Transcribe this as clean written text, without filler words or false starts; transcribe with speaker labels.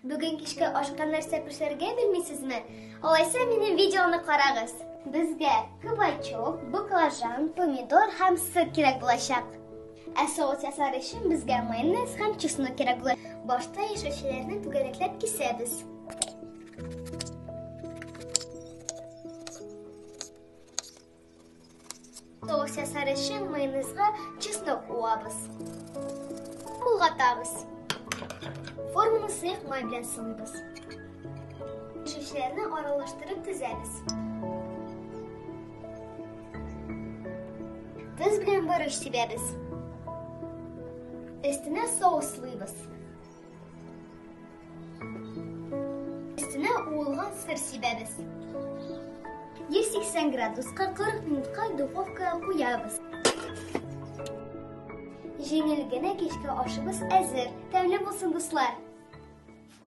Speaker 1: Бүген кичке ашка нәрсә пешерергә белмисезме? Алайса минем видеоны карагыз. Безгә кабачок, баклажан, помидор һәм сыр кирәк булачак. Ә соус ясар өчен безгә майонез һәм чеснок кирәк була. Башта яшелчәләрне түгәрәкләп кисәбез. Соус ясар өчен майонезга чеснок уабыз. Болгатабыз. Форманы сыек май белән сылыйбыз. Яшелчәләрне аралаштырып тезәбез. Тоз белән борыч сибәбез. Өстенә соуслыйбыз. Өстенә уылган сыр сибәбез. 180 градуска 40 минутка духовкага куябыз. Җиңел генә кичке ашыбыз әзер. Тәмле булсын, дуслар!